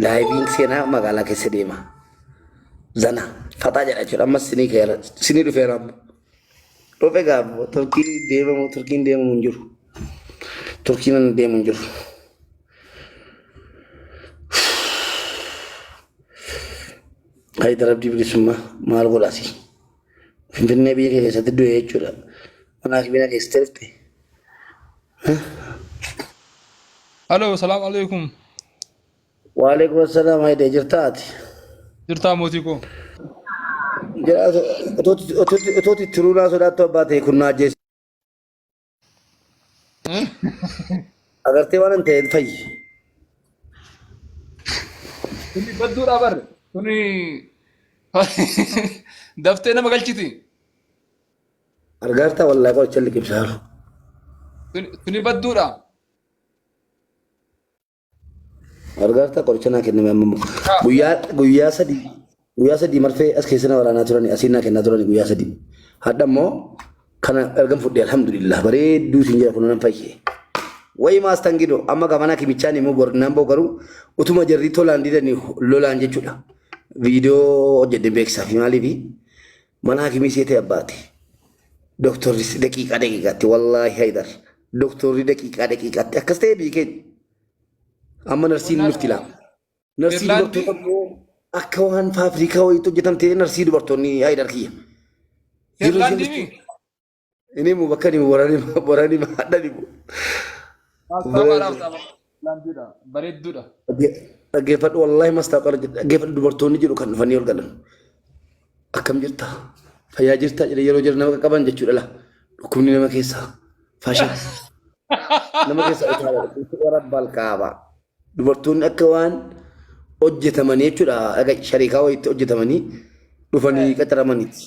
Laayiviin seenaa magaalaa keessa deema. Zana faxaa jedha jechuudha. Ammas sinii keera sinii dhufeera amma. Dhufe gaafo Turkii deemamu Turkiin deemamu hin jiru. Turkiin hin deemu hin jiru. Haydar Abdii Bilisummaa maal godhaasi? Finfinnee biyya kee keessatti du'e jechuudha. Mana hakimina keessatti dhufte. Alo, salaam alaikum. Waalaikum assalaam Haydee jirtaa ati? Jirtaa mootii koo. Jira otoo tiruunaa sodaattu abbaa ta'e kun naa ajjeese. Agartee waan hin ta'een fayyi. Tuni badduudha bar. Tuni daftee nama galchiti. Argaartaa wallaahi qoricha liqimsaaru. Tuni badduudha. Argaartaa qoricha naa kenname amma immoo. Guyyaa guyyaa sadii guyyaa sadii marfee as keessa na waraanaa turani asiin naa kennaa turani guyyaa sadii. Hadha immoo kana ergan fudhe alhamdulillah bareedduu siin jira kun nan fayye. Wayi maastangidoo amma gamanaa kimichaan immoo bor nan boo garuu utuma jarri tolaan didanii lolaan jechuudha. Viidiyoo hojjedhe beeksisaa fi maaliifi mana hakimii seetee abbaati. Doktorri daqiiqaa daqiiqaatti wallaahi haydar. Doktorri daqiiqaa daqiiqaatti akkas ta'e biyyi keenya. Amma narsiin nufti laa. Narsii Irlaandii dubartoota immoo akka waan faafrikaa wayiitti hojjetamtee narsii dubartoonni haydar kiyya. Yeroo isheen Irlaandii dhuftu mi? inni immoo bakka ni warani warani hadhani immoo. Maastaawaadhaaf ta'a. Irlaandiidha. Bareedduudha. Dhaggeeffadhu wallaahi mastaaqara dhaggeeffadhu dubartoonni jedhu kan dhufanii ol galan. Akkam jirta? Fayyaa jirta jedhee yeroo jira nama qaqqaban jechuudha laa. Dhukkubni nama keessaa faashin. Nama keessaa utaala warra balkaaba. Dubartoonni akka waan hojjetamanii jechuudha. Akka shariikaa wayiitti hojjetamanii dhufanii qacaramaniiti.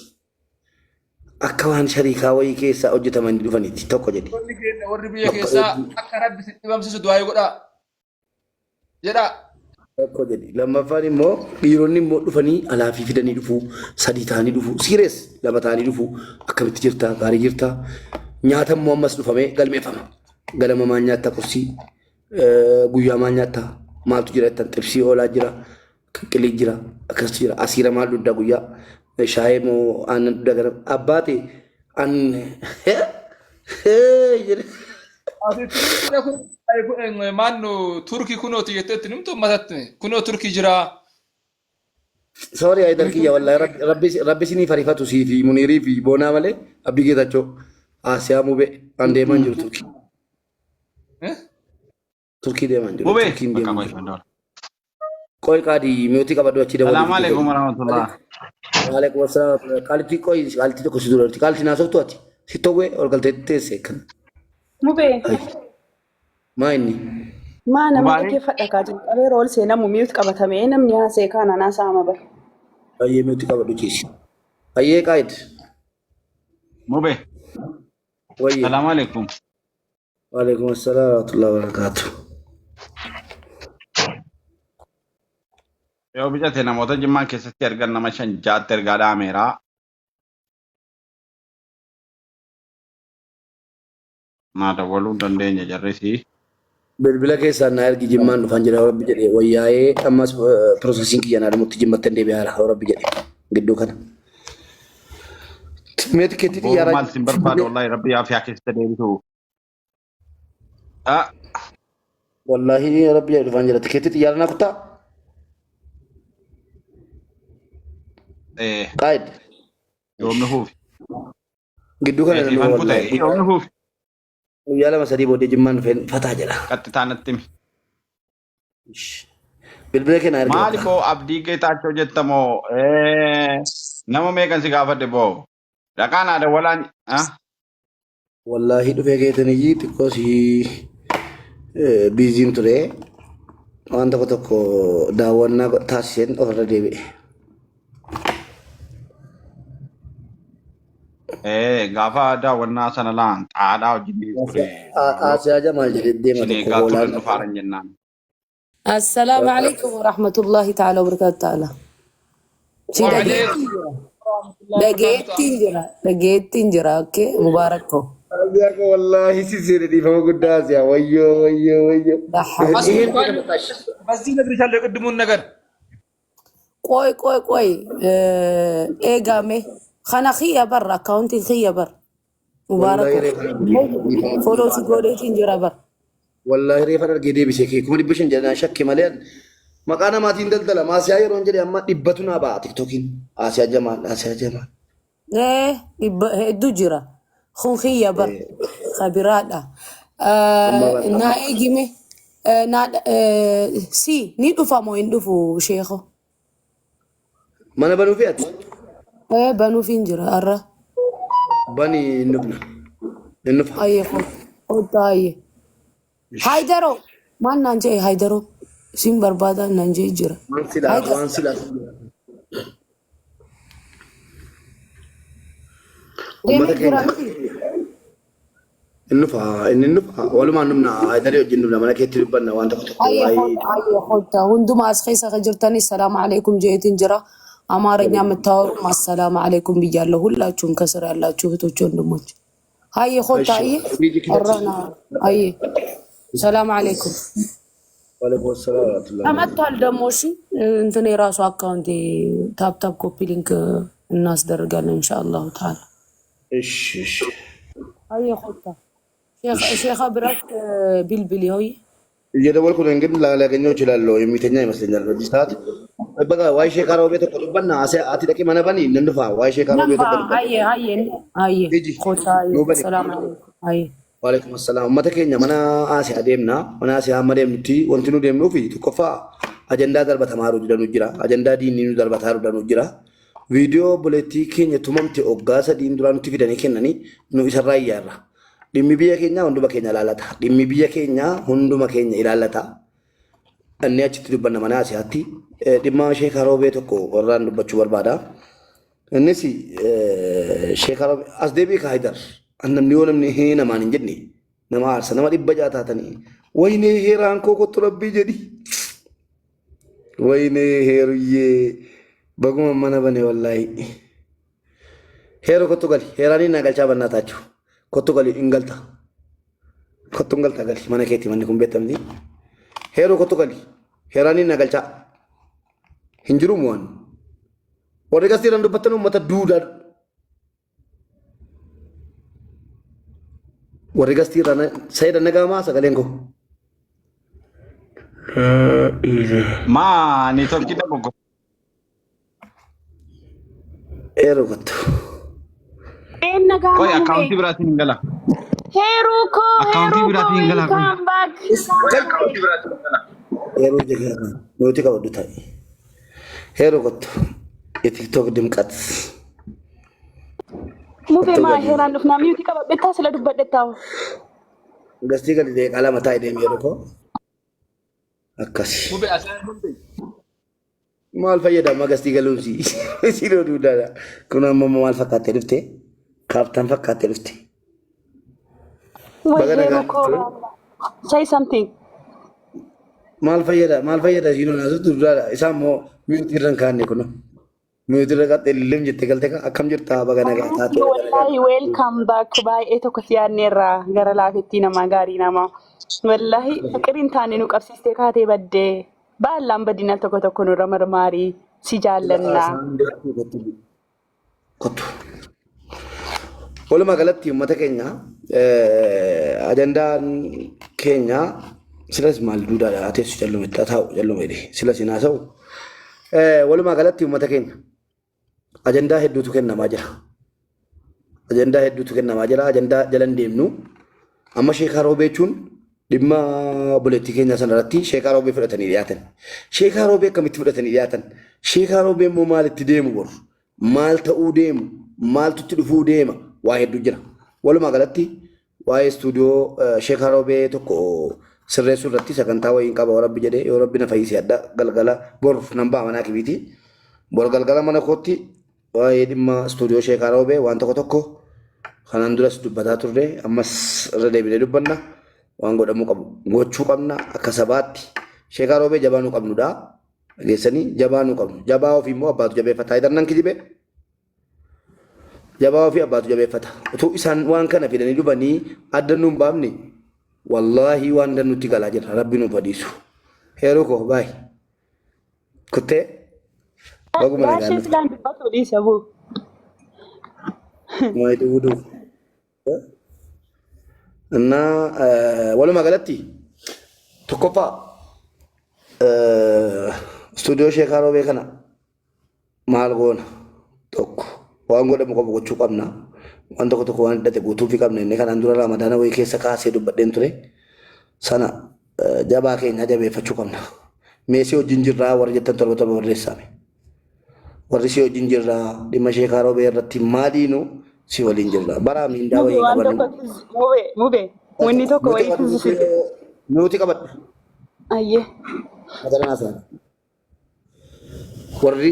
Akka waan shariikaa wayii keessaa hojjetamanii dhufaniiti tokko jedhi. Warri keenya warri biyya Bakka keessaa hedduu. akka rabbi si dhibamsiisu du'aa godhaa. Jedhaa. Tokko jedhi. Lammaffaan immoo dhiironni immoo dhufanii alaafii fidanii dhufuu, sadii ta'anii dhufuu, siires lama ta'anii dhufuu, akkamitti jirtaa, gaarii jirtaa. Nyaata immoo ammas dhufamee galmeeffama. Galama maal nyaatta qursii, guyyaa maal nyaatta, maaltu jira jettan xibsii oolaa jira, qiqqilii jira, akkasitu jira, asiira maal dhugda guyyaa, shaayee moo aannan dhugda gara abbaa ta'e an jedhe. Maannu Turkii kunooti jetteetti nimtu ummatatti kunoo Turkii jira. Sorry Haydar kiyya wallahi rabbi rabbi rabbi isinii farifatu sii fi Muniirii fi Boonaa malee Abdii Geetachoo Asiyaa Mubee an deemaan jiru Turkii. Turkii deemaan jiru. Mubee Turkiin bakka deemaan qoy jiru. fandoora. Qoy qaadii miyootii qabadhu achi dabaluu Salaamu alaikum warahmatullah. Waalaikum assalaam. Qaalitti qoy qaalitti tokko si dura qaalitti naasoftu ati si towwee ol galtee teesse kan. Mubee Ay maa inni? maa nama Mubaarik dhaggeeffadha kaa jalqabee yeroo ol seenamu mute qabatame namni haasa'e kaan anaa saama bara. Baay'ee miyootii qabadhu ciisi. Ayyee qaayid. Mubee. Wayyee. Salaamu alaikum. Waalaikum assalaam warahmatullahi wabarakatuh. Yoo bicate namoota jimmaan keessatti argan nama shan ja'atti ergaa dhaameera. Naa dawwaluu hin dandeenye jarrisi. Bilbila keessaan naa ergi jimmaan dhufaan jira rabbi jedhe wayyaa'ee ammas piroosesiin kiyya naa dhumutti jimmatti hin deebi'aara rabbi jedhe gidduu kana. Mee tikeettii Boru xiyyaaraa maal sin barbaada wallahi rabbi yaafiyaa keessa deebisu. Ah, Wallaahi rabbi jedhe dhufaan jira tikeettii xiyyaaraa naa kuttaa eh, qaayid yoomni huufi. gidduu kana Eh, nan dhufa siifan kute wallaahi yoomni huufi. guyyaa lama sadii booddee jimmaan dhufeen fataa jedha. Qaxxitaa natti himi. Bilbila kee naa ergi Maali bakka. boo Abdii Geetaachoo jettamoo nama meeqan si gaafadhe boo dhaqaa naa dawwalaan ah? Wallaahi dhufee keetaniyyii xiqqoo si biiziin ture. Waan tokko tokko daawwannaa taasiseen ofirra deebi'e. Gaafa daawwannaa sana laan xaadhaa wajjin ture Asiyaa Jamaal jedhee deema isin tokko eegaa turan hoolaan dhufaaran jennaan. Assalaamu alaikum warahmatullahi ta'ala wabarakatuh ta'ala. Si Waalaikum dhageettiin jira. warahmatullahi wabarakatuh. Dhageettiin jira. Dhageettiin jira. Okay. Mubaarak ko. Asiyaa koo wallaahi si seene dhiifama guddaa Asiyaa wayyoo wayyoo wayyoo. La hawla. አስሊ ይሄን ቆይ ተመጣሽ በዚህ እነግርሻለሁ የቅድሙን ነገር። ቆይ ቆይ ቆይ ኤጋሜ kana kiyya bar akkaawuntiin kiyya bar Wallaahi mubaarako reefa dhiifama foloo guddaa. si godheetiin jira bar. Wallaahi reefa argee deebisee kee 500,000 jedhan shakke malee maqaa namaatiin daldala maasiyaa yeroon jedhe amma dhibbatu naa ba'a tiktookiin Asiyaa Jamaal Asiyaa Jamaal. Ee dhibba hedduu jira. Kun kiyya bar kabiraadha. Amma bara Naa eegime naa si ni dhufa moo hin dhufu sheeko? Mana banuu fi ati Ee banuuf hin jira har'a. bani hin dhufna hin dhufa. Ayyee kottaa ayyee. Haaydaroo maal naan jedhe haaydaroo siin barbaada naan jedhe jira. Waan silaa Haydar waan silaa uummata deemee jira keenya miti. hin dhufa inni hin dhufa walumaan dhufna Hayidarii wajjin dhufna mana keetti dubbanna waan tokko tokko Ayyee waa'ee kottaa ayyee kottaa hundumaa as keessa kan jirtanis salaamu alaikum jedheetiin jira. አማርኛ የምታወሩም አሰላም አለይኩም ብያለሁ። ሁላችሁም ከስር ያላችሁ እህቶች ወንድሞች፣ አየ ኮታ እሺ አየ ቢጂ ክፈት። አራና አየ ሰላም አለይኩም ወአለይኩም ሰላም ወራህመቱላሂ ተመቷል ደግሞ። እሺ እንትን የራሱ አካውንት ታፕ ታፕ ኮፒ ሊንክ እናስደርጋለን ኢንሻአላሁ ተዓላ። እሺ እሺ አየ ኮታ ሼኻ ብረት ቢልቢል ሆይ እየደወልኩ ነው ግን ላገኘው እችላለሁ። የሚተኛ ይመስለኛል በዚህ ሰዓት። በቃ ዋይ ሼካሮ ቤት tokko dubbanna asee ati dhaqi mana bani nan dhufa waa'ee sheekaroo ነምባ bee tokko dubbanna. አየ አየ አየ Iji ኮታ አየ nuu bani. ሰላም አለይኩም አየ Waalaikum assalam. Uummata keenya mana asii adeemna. Mana asii hamma deemnutti wanti nu deemnuufi tokkoffaa ajandaa darbatamaa jiru jira. Ajandaa diinni nu darbataa jiru jira. Viidiyoo obboleettii keenya tumamte hoggaa sadiin duraa nutti fidanii kennanii nu isarraa iyyaarra. Dhimmi biyya keenyaa hunduma keenya ilaallata. Dhimmi biyya keenyaa hunduma keenya ilaallata. Inni achitti dubbanna mana asiyaatti. Dhimma Sheekaa Roobee tokko warraan dubbachuu barbaada. Innis Sheekaa Roobee as deebi'i ka Haydar. Namni yoo namni hee namaan hin jenne nama aarsa nama 600 taatanii. Waynee heeraan koo kottu rabbii jedhi. Waynee heeruyyee baguma mana bane wallaahi. Heeroo kottu gali heeraanii naa galchaa bannaa taachuu. Kottu gali hin galta. Kottu hin galta gali mana keetti manni kun beektamti. Heeroo kottu gali heeraanii naa galchaa. Hin jiru mo'an. Warri gastiiraan dubbattan uummata duudaa. Warri gastiiraan sayida nagaamaa sagaleen koo. Maa neetworkii dhabu. Heeroo kottu. Een nagaa Qoy mumee. akkaawuntii biraatiin hin gala. Heeruu koo Akkaawuntii heeruu koo biraatiin hin gala qoy. welcome back. Heeroo jegaa nuti qabadhu ta'i. Heeroo kottu. የቲክቶክ ድምቀት Mubee kottu maa gali. heeraan dhufnaa miyuutii qabadhettaa sila dubbadhettaa. Gastii gali deeqaa lama taa'e deemi yeroo koo. Akkasi. ሙቤ አስያን ሁንዴ Maal fayyada amma gastii galuunsi? Siinoo duudaadha. Kun amma maal fakkaattee dhufte? Kaaftaan fakkaattee dhufte. Way Baga heeruu nagaan koo dhufte. say something. Maal fayyada? Maal fayyada siinoo naasutu duudaadha. Isaan immoo miyuutii irra hin kaanne kun. Miyuutii irra qaxxee lillim jettee galte akkam jirta baga nagaa taate baga nagaa. Wallahi welcome back baay'ee tokko si yaadneerra gara laafettii namaa gaarii namaa. Wallahi fiqiriin taane nu qabsiistee kaatee baddee baallaan badinal tokko tokko nurra marmaarii si jaallannaa. Kottu. Walumaa galatti uummata keenya ajandaan keenya silas maal duudaadha ateessu calluma itti taa'u calluma jedhe silas hin haasa'u. Walumaa galatti uummata keenya ajandaa hedduutu kennamaa jira. Ajandaa hedduutu kennamaa jira. Ajandaa jala hin deemnu. Amma Sheekaa Roobee jechuun dhimma obboleettii keenya sana irratti Sheekaa Roobee fudhatanii dhiyaatan. Sheekaa Roobee akkamitti fudhatanii dhiyaatan? Sheekaa Roobee immoo maalitti deemu boru? Maal ta'uu deemu? Maaltu itti dhufuu deema? Waa hedduu jira. Walumaa galatti waa'ee istuudiyoo Sheekaa Roobee tokko sirreessuu irratti sagantaa wayiin qaba yoo rabbi jedhee yoo rabbi na fayyise adda galgala bor nan ba'a manaa kibiiti. Bor galgala mana kootti waa'ee dhimma istuudiyoo Sheekaa Roobee waan tokko tokko kanaan duras dubbataa turre ammas irra deebinee dubbanna waan godhamuu qabu gochuu qabna akka sabaatti Sheekaa Roobee jabaa nu qabnudha. Dhageessanii jabaa nu qabnu jabaa ofii immoo abbaatu jabeeffata. Hayidarnan kijibe. Jabaa ofii abbaatu jabeeffata. Utuu isaan waan kana fidanii dhufanii adda nuun baafne wallaahi waan dannutti galaa jirra. Rabbi nuuf hadiisu. Heeruu koo baay. Kuttee baguma nagaan Gaashee dhufte. silaan dubbatu dhiisa buu. Maayii duuduu. እና walumaa galatti tokkoffaa istuudiyoo Sheekaa Roobee kana maal goona tokko waan godhamu qabu gochuu qabna waan tokko tokko waan hidhate guutuufi qabna inni kanaan dura ramadaana wayii keessa kaasee dubbadheen ture sana jabaa keenya jabeeffachuu qabna. Meesii wajjin jirraa warri jettan torba torba barreessaame. Warri si wajjin jirraa dhimma Sheekaa Roobee irratti maaliinu si waliin jirra. Baraa miindaa Mube wayii waan qabannu. tokko mube mube wanni tokko Nuti wayii qabadhu. tizzi. Nuti qabadhu. Ayyee. Matalan haasa'an. Warri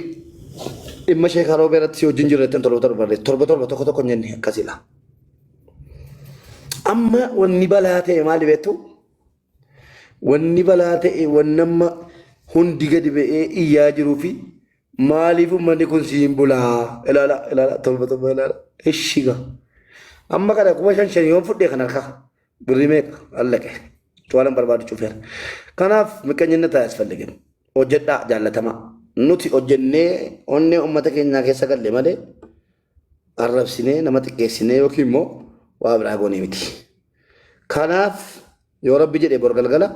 dhimma Sheekaa Roobee irratti si wajjin jirra jettan torba torba barreessu. Torba torba tokko tokko hin jenne akkasidha. Amma wanni balaa ta'e maali beektu? Wanni balaa ta'e wanni amma hundi gadi ba'ee iyyaa jiruu fi maaliif uummanni kun siin bulaa? Ilaala ilaala torba torba ilaala. Ishiga. Amma kana 5,000 5,000 yoon fudhee kan harkaa birrii meeqa allaqe. Waan barbaadu cufeera. Kanaaf miqqanyinna ta'a asfalligin. Hojjedhaa jaallatamaa. Nuti hojjennee onnee uummata keenyaa keessa galle malee arrabsinee nama xiqqeessinee yookiin immoo waa biraa goonee miti. Kanaaf yoo rabbi jedhe bor galgala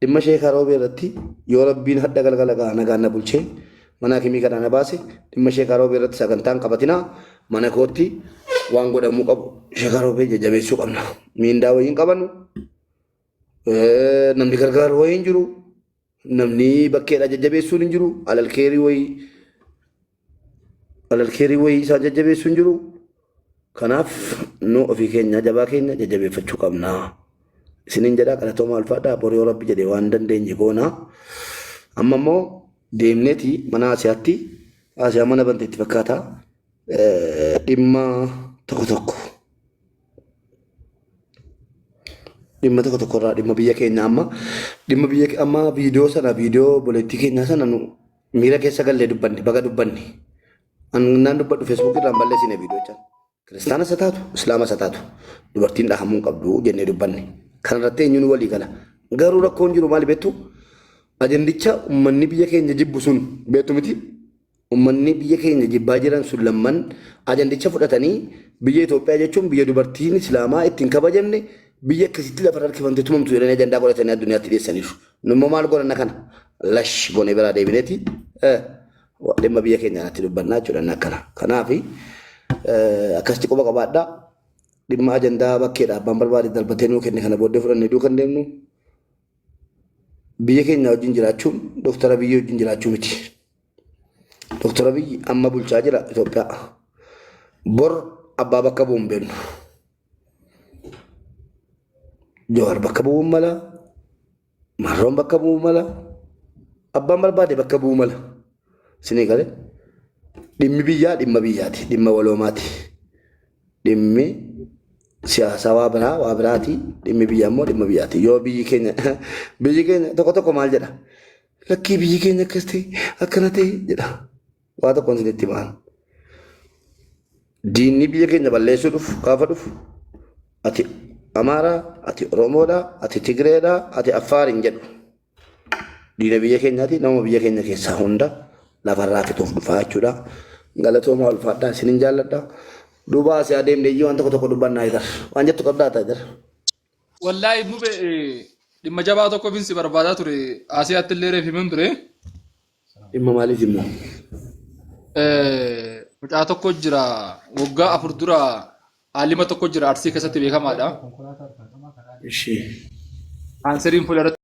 dhimma sheekaa roobee irratti yoo rabbiin hadda galgala gaa nagaan na bulchee mana hakimii kanaa na baase dhimma sheekaa roobee irratti sagantaan qabatinaa mana kootti waan godhamuu qabu sheekaa roobee jajjabeessuu qabna. Miindaa wayii hin qabanu namni gargaaru wayii hin jiru namni bakkeedhaa jajjabeessuun hin jiru alalkeerii wayii alalkeerii wayii isaan jajjabeessuu hin jiru. Kanaaf nu ofii keenya jabaa keenya jajjabeeffachuu qabna. Isiniin jedhaa galatoomaa ulfaadhaa bor yoo rabbi jedhe waan dandeenye goona. Amma immoo deemneeti mana Asiyaatti Asiyaa mana bante itti fakkaata. Dhimma tokko tokko dhimma tokko tokko irraa dhimma biyya keenya amma dhimma biyya amma viidiyoo sana viidiyoo obboleettii keenyaa sana nu miira keessa gallee dubbanne baga dubbanne. Annaan dubbadhu Facebook irraan balleessine viidiyoo Kiristaana isa taatu Islaama isa taatu dubartiin dhahamuu hin qabdu jennee dubbanne. Kana irratti eenyuun walii gala. Garuu rakkoon jiru maali beektu? Ajandicha uummanni biyya keenya jibbu sun beektu miti. Uummanni biyya keenya jibbaa jiran sun lamman ajandicha fudhatanii biyya Itoophiyaa jechuun biyya dubartiin Islaamaa ittiin kabajamne biyya akkasitti lafa harkifamte tumamtu jedhanii ajandaa godhatanii addunyaatti dhiyeessaniiru. Nummoo maal godhanna kana? Lash goonee biraa deebineeti. Dhimma biyya keenya irratti dubbannaa jechuudha inni akkana. Kanaaf akkasitti quba qabaadhaa. Dhimma ajandaa bakkeedha abbaan barbaade darbatee nuu kenne kana booddee fudhannee duuka hin deemnu. Biyya keenya wajjin jiraachuun Dooktar Abiyyi wajjin jiraachuu miti. Dooktar Abiyyi amma bulchaa jira Itoophiyaa. Bor abbaa bakka bu'u hin beeknu. Jawaar bakka bu'uu mala. Marroon bakka bu'uu mala. Abbaan barbaade bakka bu'uu mala. Isinii galee dhimmi biyyaa dhimma biyyaati. Dhimma waloomaati. Dhimmi siyaasaa waa biraa waa biraati. Dhimmi biyyaa immoo dhimma biyyaati. Yoo biyyi keenya biyyi keenya tokko tokko maal jedha? Lakkii biyyi keenya akkas ta'e akkana ta'e jedha. Waa tokkoon isinitti himaan. Diinni biyya keenya balleessuu dhufu gaafa dhufu ati Amaaraa, ati Oromoodha, ati Tigreedha, ati Affaar hin jedhu. Diina biyya keenyaati nama biyya keenya keessaa hunda lafarraa fixuuf dhufaa jechuudha. Galatoomaa ulfaadhaa isinin jaalladha. Duuba asii adeemne iyyuu waan tokko tokko dubbannaa Haydar. Waan jettu qabdaa Haydar. Wallaahi mube dhimma jabaa tokko si barbaadaa ture Asiyaatti illee reef himuun ture. Dhimma maaliif immoo? Mucaa tokko jira waggaa 4 dura aalima tokko jira Arsii keessatti beekamaadha. Ishee. Kaanseriin fuula irratti